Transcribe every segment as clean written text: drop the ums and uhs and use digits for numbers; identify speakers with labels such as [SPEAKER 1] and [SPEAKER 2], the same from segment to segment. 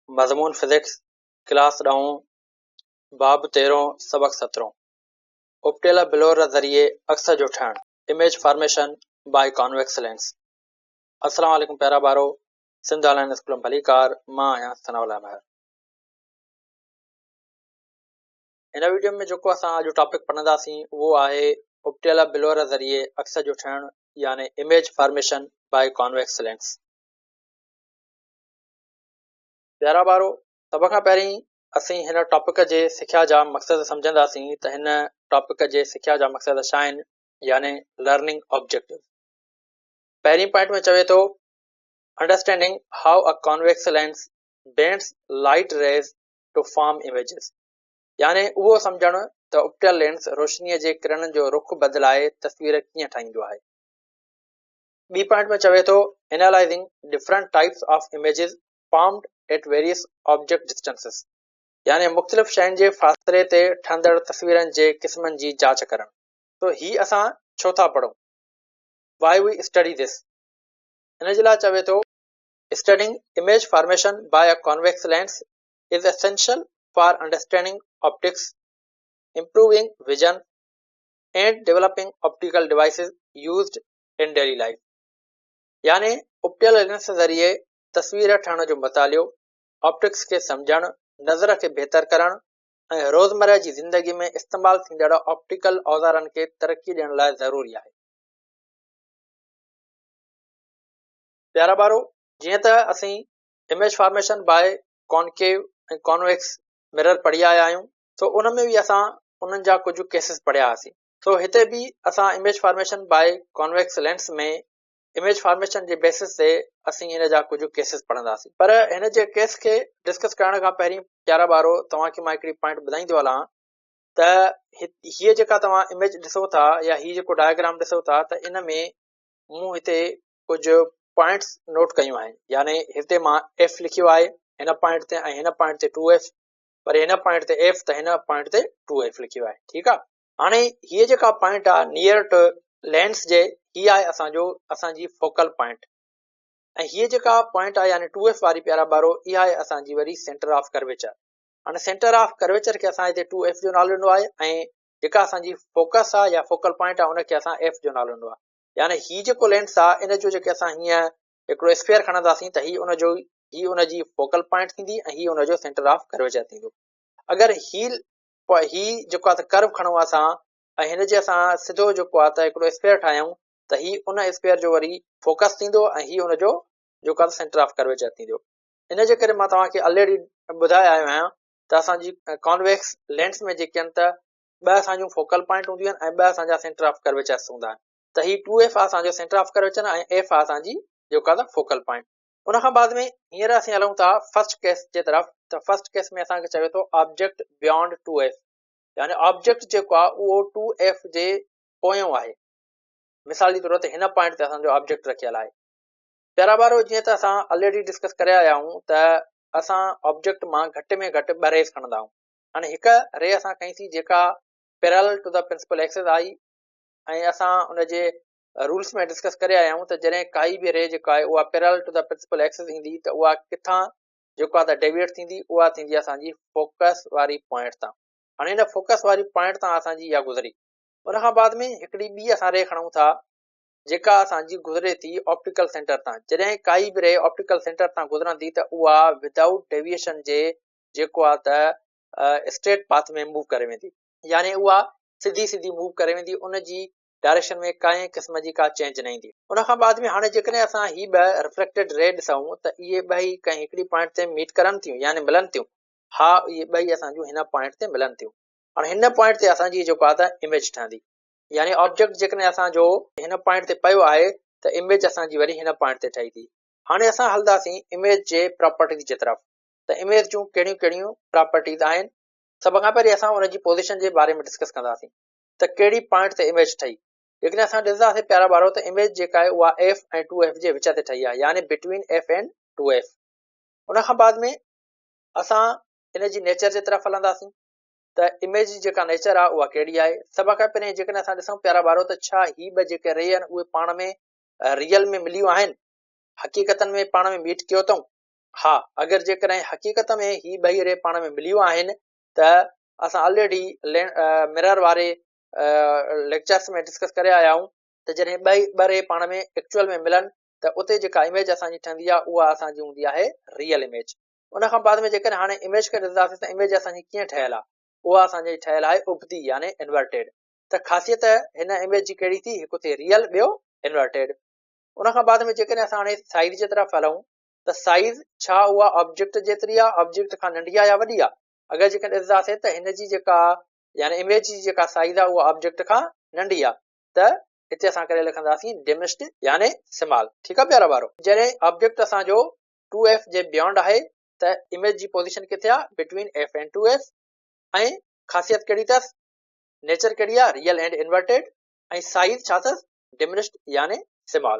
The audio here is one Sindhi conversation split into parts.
[SPEAKER 1] مضمون فزڪس، ڪلاس ڏهون، باب تيرهون، سبق سترهون، اپٽيل بلور ذريعي عڪس جو ٺهڻ، Image Formation by Convex Lens. السلام عليڪم پيارا ٻارو، سنڌ آن لائين اسڪول ۾ ڀليڪار، مان آهيان ثناء الله مهر. هن ويڊيو ۾ جيڪو اسان اڄ ٽاپڪ پڙهنداسين اهو آهي اپٽيل بلور ذريعي عڪس جو ٺهڻ يعني Image Formation by Convex Lens. پيارا ٻارو، سڀ کان پهرين اسين هن ٽاپڪ جي سکيا جا مقصد سمجهنداسين ته هن ٽاپڪ جي سکيا جا مقصد ڇا آهن يعني لرننگ آبجيڪٽو. پهرين پوائنٽ ۾ چوي ٿو Understanding how a convex lens bends light rays to form images يعني اهو سمجهڻ ته اپٽيل لينس روشنيء جي ڪرڻن جو رخ بدلائي تصوير ڪيئن ٺاهيندو آهي. ٻي پوائنٽ ۾ چوي ٿو Analyzing different types of images formed at various object distances يعني مختلف شين جي فاصلي تي ٺهندڙ تصويرن جي قسمن جي جاچ ڪرڻ. سو هي اسان ڇو ٿا پڙهون؟ Why we study this؟ ان جي لاء چوي ٿو Studying image formation by a convex lens is essential for understanding optics, improving vision and developing optical devices used in daily life يعني اپٽيل لينس ذريعي تصوير ٺهڻ جو مطالعو، آپٽڪس کي سمجهڻ، نظر کي بهتر ڪرڻ ۽ روزمره جي زندگي ۾ استعمال ٿيندڙ آپٽيڪل اوزارن کي ترقي ڏيڻ لاء ضروري آهي. پيارا ٻارو، جيئن ته اسين image formation by concave ۽ convex mirror پڙهي آيا آهيون، سو ان ۾ به اسان انهن جا ڪجهه ڪيسز پڙهيا هئاسين. سو هتي به اسان image formation by convex lens ۾ image formation جي بيسس تي اسين ان جا ڪجهه ڪيسز پڙهنداسين. پر هن جي ڪيس کي ڊسڪس ڪرڻ کان پهرين پيارا ٻارو توهان کي مان هڪڙي پوائنٽ ٻڌائيندو هلان ته هيء جيڪا توهان اميج ڏسو ٿا يا هي جيڪو ڊائگرام ڏسو ٿا ته ان ۾ مون هتي ڪجهه پوائنٽس نوٽ ڪيون آهن يعني هتي مان ايف لکيو آهي هن پوائنٽ تي ۽ هن پوائنٽ تي ٽو ايف وري هن پوائنٽ تي ايف ته هن پوائنٽ تي ٽو ايف لکيو آهي ٺيڪ آهي هاڻي هيء جيڪا پوائنٽ آهي نيئر ٽو لينس جي هي آهي اسان جو اسان جي فوڪل پوائنٽ ۽ هيء جيڪا پوائنٽ آهي يعني ٽو ايف واري پيارا ٻارو اها آهي اسان جي وري سينٽر آف ڪرويچر هاڻي سينٽر آف ڪرويچر کي اسان هتي ٽو ايف جو نالو ڏنو آهي ۽ جيڪا اسان جي فوڪس آهي يا فوڪل پوائنٽ آهي ان کي اسان ايف جو نالو ڏنو آهي يعني هي جيڪو لينس آهي ان جو جيڪي اسان هيئن هڪڙو اسفيئر کڻنداسين ته هي ان جو هي ان جي فوڪل پوائنٽ ٿيندي ۽ هي ان جو سينٽر آف ڪرويچر ٿيندو. اگر هي هي جيڪو آهي ته ڪرو کڻون اسان ۽ هن جي اسان سڌو جيڪو آهي ته هڪڙو اسفيئر ٺاهيون ته هي ان اسفيئر جو وري فوڪس ٿيندو ۽ هي ان جو جيڪو آهي ته سينٽر آف ڪرويچر ٿيندو. ان جي ڪري مان توهان کي الريڊي ٻڌائي آيو آهيان ته اسان جي ڪانويڪس لينس ۾ جيڪي آهن ته ٻه اسان جون فوڪل پوائنٽ هونديون آهن ۽ ٻه اسان جا سينٽر آف ڪرويچرس هوندا آهن. ته هي ٽو ايف آ اسان جو سينٽر آف ڪرويچر ۽ ايف آ اسان جي جيڪا ته فوڪل پوائنٽ. ان کان بعد ۾ هينئر اسين هلون ٿا فرسٽ ڪيس جي طرف ته فرسٽ ڪيس ۾ اسان کي چوي ٿو آبجيڪٽ بيانڊ ٽو ايف يعني آبجيڪٽ جيڪو آ اهو ٽو ايف جي پويون آهي. مثال جي طور تي هن پوائنٽ تي اسان جو آبجيڪٽ رکيل آهي. پيارا ٻارو جيئن ته اسان الريڊي ڊسڪس ڪري آيا آهيون ته اسان آبجيڪٽ مان گهٽ ۾ گهٽ ٻه ريز کڻندا آهيون. هاڻي هڪ ري اسان کنئي سين جيڪا parallel to the principal axis آئي ۽ اسان ان جي رولس ۾ ڊسڪس ڪري آيا آهيون ته جڏهن ڪائي به ري جيڪا آهي اها parallel to the principal axis ايندي ته اها ڪٿان جيڪو آهي ته ڊيويئيٽ ٿيندي اها ٿيندي اسان جي فوڪس واري پوائنٽ تان هاڻي هن فوڪس واري پوائنٽ تان اسان جي اها گذري ان کان بعد ۾ هڪڙي ٻي اسان ري کڻون ٿا جيڪا اسان جي گذري ٿي آپٽيڪل سينٽر تان جڏهن ڪائي به ري آپٽيڪل سينٽر تان گذرندي ته اها ودائوٽ ڊيويئيشن جي جيڪو آهي ته اسٽريٽ پاٿ ۾ موو ڪري ويندي يعني اها سڌي سڌي موو ڪري ويندي ان جي ڊائريڪشن ۾ ڪنهن قسم جي ڪا چينج نه ايندي. ان کان بعد ۾ هاڻي جيڪڏهن اسان هي ٻه ريفريڪٽيڊ ري ڏسون ته اهي ٻئي ڪنهن هڪڙي پوائنٽ تي ميٽ ڪرن ٿيون يعني ملن ٿيون. ها اهي ٻئي اسان جون هن پوائنٽ تي ملن ٿيون. هاڻي هن پوائنٽ تي اسان جي جيڪو آهي ته اميج ٺهندي. يعني آبجيڪٽ جيڪڏهن اسان جو هن پوائنٽ تي پيو آهي ته اميج اسان جي وري هن پوائنٽ تي ٺهي ٿي. هاڻي اسان هلنداسين اميج جي پراپرٽيز جي طرف ته اميج جون ڪهڙيون ڪهڙيون پراپرٽيز آهن. سڀ کان پهرين اسان ان جي پوزيشن جي باري ۾ ڊسڪس ڪنداسين ته ڪهڙي پوائنٽ تي اميج ٺهي. جيڪڏهن اسان ڏسنداسين پيارا ٻارو ته اميج جيڪا آهي اها ايف ۽ ٽو ايف جي وچ تي ٺهي آهي يعني between F and two F. ان کان بعد ۾ اسان ان جي نيچر جي طرف هلنداسين ته اميج جي جيڪا نيچر آهي اها ڪهڙي آهي. سڀ کان پهرين جيڪڏهن اسان ڏسون پيارا ٻارو ته ڇا هي ٻه جيڪي ري آهن اهي پاڻ ۾ ريئل ۾ مليون آهن، حقيقتن ۾ پاڻ ۾ ميٽ ڪيو اٿئون. ها اگر جيڪڏهن حقيقت ۾ هي ٻئي ري پاڻ ۾ مليون آهن ته اسان آلريڊي مرر واري ليڪچرس ۾ ڊسڪس ڪري آيا آهيون ته جڏهن ٻئي ٻه ري پاڻ ۾ ايڪچوئل ۾ ملن ته اتي جيڪا اميج اسان جي ٺهندي آهي اها اسان جي هوندي آهي ريئل اميج. ان کان بعد ۾ جيڪڏهن هاڻي اميج کي ڏسنداسين ته اميج اسان جي ڪيئن ٺهيل آهي، اها اسان جي ٺهيل آهي ابتي يعني انورٽيڊ. ته خاصيت هن اميج جي ڪهڙي ٿي، هڪ ٿي ريئل ٻيو انورٽيڊ. ان کان بعد ۾ جيڪڏهن اسان هاڻي سائيز جي طرف هلون ته سائيز ڇا اها آبجيڪٽ جيتري آهي، آبجيڪٽ کان ننڍي آهي يا وڏي آهي؟ اگر جيڪڏهن ڏسنداسين ته هن جي جيڪا يعني اميج جي جيڪا سائيز آهي اها آبجيڪٽ کان ننڍي آهي ته هتي اسان ڪري لکنداسين ڊمسڊ يعني سمال. ٺيڪ آهي پيارا ٻارو. جڏهن آبجيڪٽ اسان جو ٽو ايف جي بيانڊ آهي ته اميج جي پوزيشن ڪٿي آهي between F and two F ۽ خاصيت ڪهڙي اٿس نيچر ڪهڙي آهي ريئل اينڊ انورٽيڊ ۽ سائيز ڇا اٿس ڊمنشڊ يعني سمال.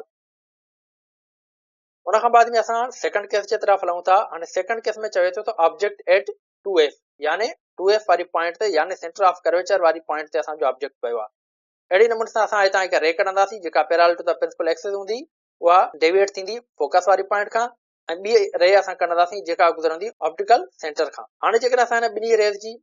[SPEAKER 1] ان کان بعد ۾ اسان سيڪنڊ ڪيس جي طرف هلون ٿا. هاڻي سيڪنڊ ڪيس ۾ چوي ٿو ته آبجيڪٽ ايٽ ٽو ايف يعني ٽو ايف واري پوائنٽ تي يعني سينٽر آف ڪرويچر واري پوائنٽ تي اسان جو آبجيڪٽ پيو آهي. اهڙي نموني سان اسان هتان هڪ ري ڪڍنداسين جيڪا parallel to the principal axis هوندي اها ڊيويئيٽ ٿيندي فوڪس واري پوائنٽ کان ۽ ٻي ري اسان ڪڍنداسين جيڪا گذرندي آپٽيڪل سينٽر کان. هاڻي جيڪڏهن اسان هن ٻنهي ريز جي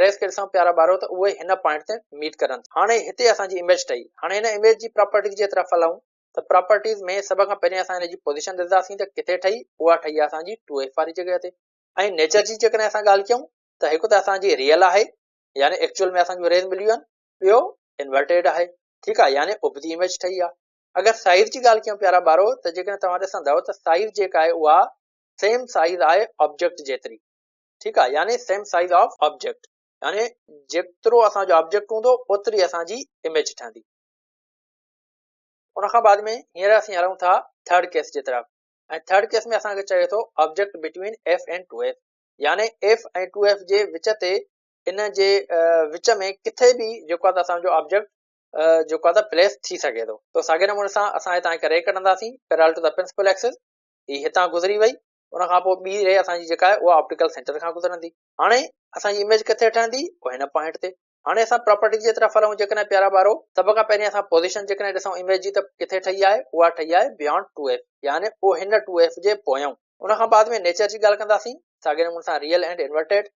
[SPEAKER 1] ريز کي ڏسون پيارا ٻارو ته اهي هن پوائنٽ تي ميٽ ڪرن ٿيون. هاڻي هتي اسان جي اميج ٺهي. هاڻي هن اميج جي پراپرٽيز جي طرف هلون ته پراپرٽيز ۾ سڀ کان پهرين اسان هن جي پوزيشن ڏسنداسين ته ڪٿي ٺهي اها ٺهي آهي اسان جي ٽو ايف واري جڳهه تي ۽ نيچر جي جيڪڏهن اسان ڳالهه ڪيون ته هڪ ته اسان جي ريئل آهي يعني ايڪچوئل ۾ اسان جون ريز مليون آهن ٻيو انورٽيڊ آهي ٺيڪ آهي يعني ابتي اميج ٺهي آهي. اگر سائيز جي ڳالهه ڪيون پيارا ٻارو ته جيڪڏهن توهان ڏسندؤ ته سائيز جيڪا آهي اها سيم سائيز آهي آبجيڪٽ جيتري ٺيڪ آهي يعني سيم سائيز آف آبجيڪٽ يعني جيترو اسان جو آبجيڪٽ هوندو اوتري اسان جي اميج ٺهندي. ان کان بعد ۾ هينئر اسين هلون ٿا ٿرڊ ڪيس جي طرف ۽ ٿرڊ ڪيس ۾ اسان کي چوي ٿو object between F and two F يعني ايف ۽ ٽو ايف جي وچ تي ان جي وچ ۾ ڪٿي به جيڪو آهي اسان جو آبجيڪٽ جيڪو آهي ته پليس ٿي سگهي ٿو. تو ساڳئي نموني سان اسان هتان هڪ ray ڪڍنداسين پيرال two the principal axis هي هتان گذري وئي ان کان پوء ٻي ري اسان جي جيڪا آهي اها آپٽيڪل سينٽر کان گذرندي. هاڻي اسان جي اميج ڪٿي ٺهندي اهو هن پوائنٽ تي. هاڻي اسان پراپرٽيز جي طرف هلون جيڪڏهن پيارا ٻارو سڀ کان پهرين اسان پوزيشن جيڪڏهن ڏسون اميج جي ته ڪٿي ٺهي آهي اها ٺهي آهي بيانڊ ٽو ايف يعني اهو هن ٽو ايف جي پويان. ان کان بعد ۾ نيچر جي ڳالهه ڪنداسين ساڳئي نموني سان ريئل اينڊ انورٽيڊ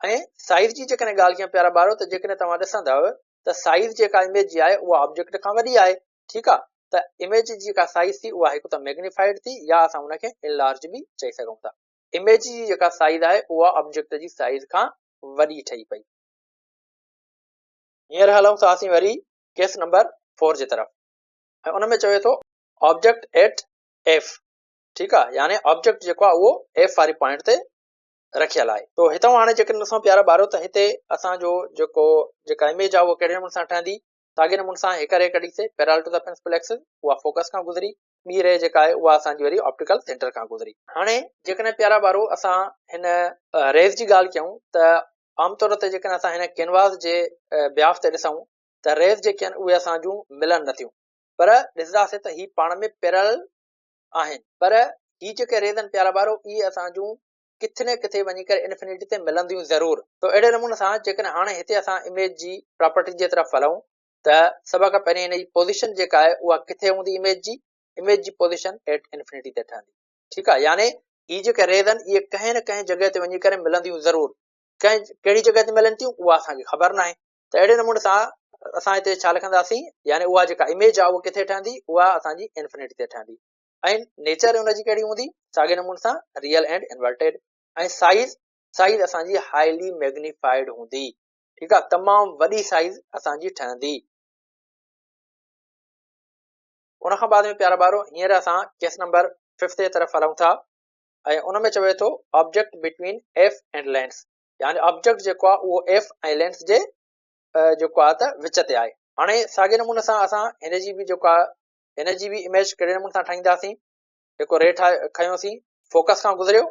[SPEAKER 1] ۽ سائيز جي جيڪڏهن ڳالهه ڪيان پيارا ٻارو ته جيڪڏهن توهان ڏسندؤ ته سائيز جيڪا اميج جي آهي اها آبجيڪٽ کان وڏي آهي ٺيڪ آهي ته اميج جي جيڪا سائيز ٿي اها هڪ ته ميگنيفائيڊ ٿي يا اسان ان کي انلارج به چئي سگهون ٿا. اميج جي جيڪا سائيز آهي اها آبجيڪٽ جي سائيز کان وڏي ٺهي پئي. هينئر هلون ٿا اسين وري ڪيس نمبر فور جي طرف ۽ ان ۾ چوي ٿو آبجيڪٽ ايٽ ايف ٺيڪ آهي يعني آبجيڪٽ جيڪو آهي اهو ايف واري پوائنٽ تي رکيل آهي. تو هتان هاڻي جيڪڏهن ڏسون پيارا ٻارو ته هتي اسان جو جيڪو جيڪا اميج آهي اها ڪهڙي نموني سان ٺهندي ساڳي نموني سان هڪ ري ڪڍي سي پيرال ٽو the principal axis اها فوڪس کان گذري ٻي ري جيڪا آهي اها اسان جي وري آپٽيڪل سينٽر کان گذري. هاڻي جيڪڏهن پيارا ٻارو اسان هن ريز جي ڳالهه ڪيون ته عام طور تي جيڪڏهن اسان هن ڪينواس جي بياف تي ڏسون ته ريز جيڪي آهن اهي اسان جون ملن نٿيون پر ڏسنداسين ته هي پاڻ ۾ پيرل آهن پر هي جيڪي ريز آهن پيارا ٻارو اهي اسان جون ڪٿي نه ڪٿي وڃي ڪري انفنيٽي تي ملنديون ضرور. تو اهڙي نموني سان جيڪڏهن هاڻي هتي اسان اميج جي پراپرٽيز جي طرف هلون ته سڀ کان پهرين هن جي پوزيشن جيڪا آهي اها ڪٿي هوندي اميج جي اميج جي پوزيشن ايٽ انفنيٽي تي ٺهندي ٺيڪ آهي يعني هي جيڪي ريز آهن اهي ڪنهن نه ڪنهن جڳهه تي وڃي ڪري ملنديون ضرور ڪنهن ڪهڙي جڳهه تي ملن ٿيون اها اسان کي خبر ناهي ته اهڙي نموني سان اسان هتي ڇا لکنداسين يعني اها جيڪا اميج آهي اها ڪٿي ٺهندي اها اسان جي انفنيٽي تي ٺهندي ۽ نيچر ان جي ڪهڙي هوندي ساڳي نموني سان real and inverted ۽ size size اسان جي هائلي ميگنيفائيڊ هوندي ٺيڪ آهي تمام وڏي سائيز اسان جي ٺهندي. ان کان بعد ۾ پيارا ٻارو هينئر اسان ڪيس نمبر ففٿ جي طرف هلون ٿا ۽ ان ۾ چوي ٿو object between F and lens يعني آبجيڪٽ جيڪو آهي اهو ايف ۽ لينس جي جيڪو آهي ته وچ تي آهي. هاڻي ساڳي نموني سان اسان هن جي به جيڪو آهي هن جي به اميج ڪهڙي نموني سان ٺاهينداسين جيڪو ري ٺاهي کنيوسين فوڪس کان گذريو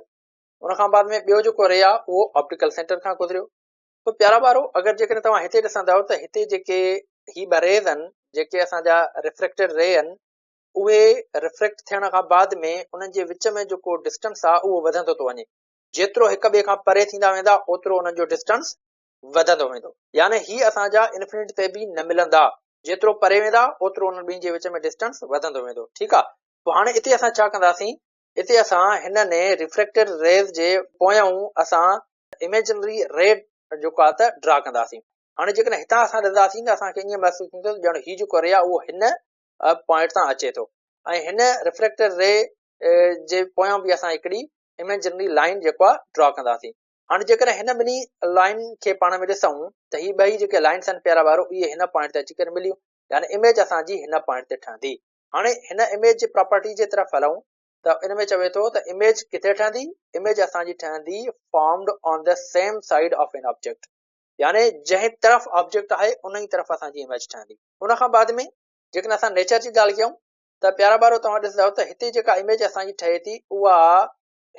[SPEAKER 1] ان کان بعد ۾ ٻيو جيڪو ري آهي اهو آپٽيڪل سينٽر کان گذريو تو پيارا ٻارو اگر جيڪڏهن توهان هتي ڏسندؤ ته هتي جيڪي هي ٻه ريز آهن جيڪي اسان جا ريفريڪٽيڊ ري آهن اهي ريفريڪٽ ٿيڻ کان بعد ۾ انهن جي وچ ۾ جيڪو ڊسٽنس آهي اهو وڌندو ٿو وڃي جيترو هڪ ٻئي کان پري ٿيندا ويندا اوترو انهن جو ڊسٽنس وڌندو ويندو يعني هي اسان جا انفنٽ تي به نه ملندا جيترو پري ويندا اوترو انهن ٻنهي جي وچ ۾ ڊسٽنس وڌندو ويندو ٺيڪ آ پوء هاڻي اتي اسان ڇا ڪنداسين اتي اسان هنن ريفريڪٽيڊ ريز جي پويان اسان اميجنري ري جيڪو آهي ته ڊرا ڪنداسين. هاڻي جيڪڏهن هتان اسان ڏسنداسين ته اسان کي ائين محسوس ٿيندو ته ڄڻ هي جيڪو ري آهي اهو هن پوائنٽ تان اچي ٿو ۽ هن ريفريڪٽيڊ ري جي پويان به اسان هڪڙي اميجنري لائن جيڪو آهي ڊرا ڪنداسين. هاڻي جيڪڏهن هن ٻنهي لائن کي پاڻ ۾ ڏسون ته هي ٻئي جيڪي لائنس آهن پيارا ٻارو اهي هن پوائنٽ تي اچي ڪري مليون يعني اميج اسان جي هن پوائنٽ تي ٺهندي. هاڻي هن اميج جي پراپرٽي جي طرف هلون ته ان ۾ چوي ٿو ته اميج ڪٿي ٺهندي؟ اميج اسان جي ٺهندي formed on the same side of an object يعني جنهن طرف آبجيڪٽ آهي ان ئي طرف اسان جي اميج ٺهندي. ان کان بعد ۾ جيڪڏهن اسان نيچر جي ڳالهه ڪيون ته پيارا ٻارو توهان ڏسندؤ ته هتي جيڪا اميج اسان جي ٺهي ٿي اها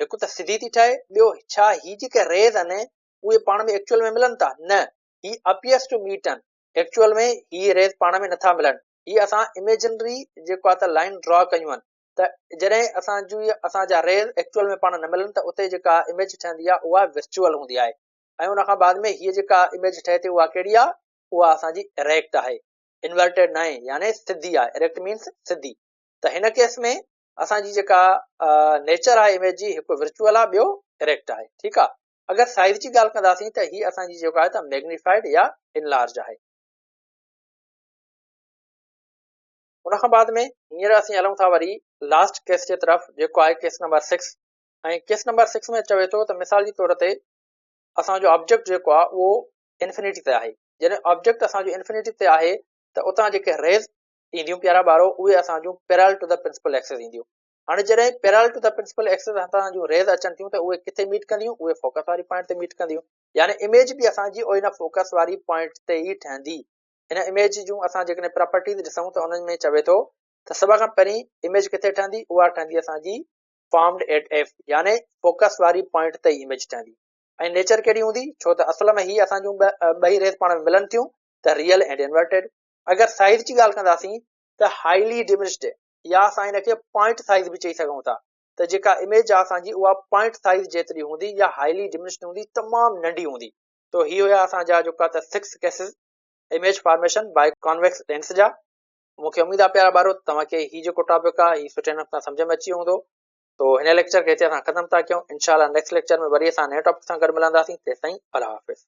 [SPEAKER 1] هڪ ته سڌي ٿي ٺهي ٻيو ڇا هي جيڪي ريز آهن اهي پاڻ ۾ ايڪچوئل ۾ ملن ٿا؟ نه هي اپيئرس ٽو ميٽ آهن ايڪچوئل ۾ هي ريز پاڻ ۾ نٿا ملن هي اسان اميجنري جيڪو آهي ته لائن ڊرا ڪيون آهن ته جڏهن اسان جي اسان جا ريز ايڪچوئل ۾ پاڻ نه ملن ته اتي جيڪا اميج ٺهندي آهي اها ورچوئل هوندي آهي ۽ ان کان بعد ۾ هيء جيڪا اميج ٺهي ٿي اها ڪهڙي آهي اها اسان جي اريڪٽ آهي انورٽيڊ ناهي يعني سڌي آهي اريڪٽ مينس سڌي ته هن ڪيس ۾ اسان جي جيڪا نيچر آهي اميج جي هڪ ورچوئل آهي ٻيو اريڪٽ آهي ٺيڪ آهي اگر سائيز جي ڳالهه ڪنداسين ته هي اسان جي جيڪو آهي ته ميگنيفائيڊ يا انلارج آهي. ان کان بعد ۾ هينئر اسين هلون ٿا وري لاسٽ ڪيس جي طرف جيڪو آهي ڪيس نمبر 6 ۽ ڪيس نمبر 6 ۾ چوي ٿو ته مثال جي طور تي اسان جو آبجيڪٽ جيڪو آهي اهو انفينيٽي تي آهي جڏهن آبجيڪٽ اسان جو انفينيٽي تي آهي ته اتان جيڪي ريز اينديون پيارا ٻارو اهي اسان جون parallel to the principal axis اينديون هاڻي جڏهن parallel to the principal axis هتان جون ريز اچن ٿيون ته اهي ڪٿي ميٽ ڪنديون اهي فوڪس واري پوائنٽ تي ميٽ ڪنديون يعني اميج به اسان جي ان فوڪس واري پوائنٽ تي ئي ٺهندي ان اميج جون اسان جيڪڏهن پراپرٽيز ڏسون ته انهن ۾ چوي ٿو ته سڀ کان پهرين اميج ڪٿي ٺهندي اها ٺهندي اسان جي فارمڊ ايٽ ايف يعني فوڪس واري پوائنٽ تي ئي اميج ٺهندي ۽ نيچر ڪهڙي هوندي ڇو ته اصل ۾ هي اسان جون ٻئي ريز پاڻ ۾ ملن ٿيون ته ريئل اينڊ انورٽيڊ اگر سائز جي ڳالهه ڪنداسين ته هائلي ڊمنشڊ يا اسان ان کي پوائنٽ سائيز به چئي سگهون ٿا ته جيڪا اميج آهي اسان جي اها پوائنٽ سائيز جيتري هوندي يا هائلي ڊمنشڊ هوندي تمام ننڍي هوندي تو هي هيا اسان جا جيڪا ته 6 cases image formation by convex lens جا مون کي اميد آهي پيارا ٻارو توهان کي هي جيڪو ٽاپڪ آهي هي سٺي نموني سان سمجھ ۾ اچي ويو هوندو تو هن ليڪچر کي هتي اسان ختم ٿا ڪيون انشاء الله نيڪسٽ ليڪچر ۾ وري اسان نئين ٽاپڪ سان گڏ ملنداسين تيستائين الله حافظ.